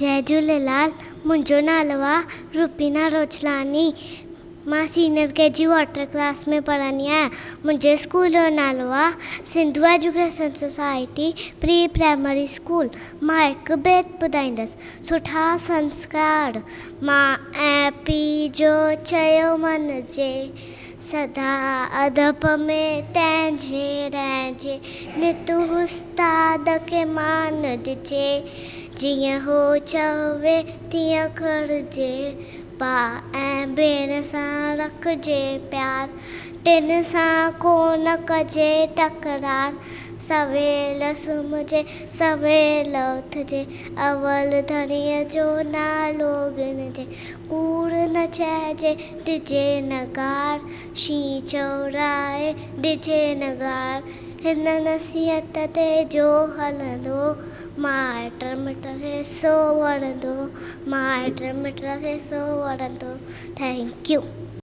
جئي جهوليلال منهنجو نالو آ روپينا روچلاڻي مان senior K G water class ۾ پڙهندي آهيان منهنجي اسڪول جو نالو آ Sindhu education society pre primary school مان هڪ بيت ٻڌائيندس سٺا سنسڪار ماء ۽ پيء جو چيو مڃجي سدا ادب ۾ تنهن جي رهجي نت استاد کي مان ڏجي جيئن هو چوي تيئن ڪرجي ڀاء ۽ ڀيڻ سان رکجي پيار، ٽن سان ڪو نه ڪجي تڪرار، سويل سمهجي سويل اٿجي، اول ڌڻيء جو نالو ڳڻجي، ڪوڙ نه چئجي ڏجي نه گار، شينهن چورائي ڏجي نه گار، هن نصيحت تي جو هلندو، مائٽ مٽ کي سو وڻندو، مائٽ مٽ کي سو وڻندو. Thank you.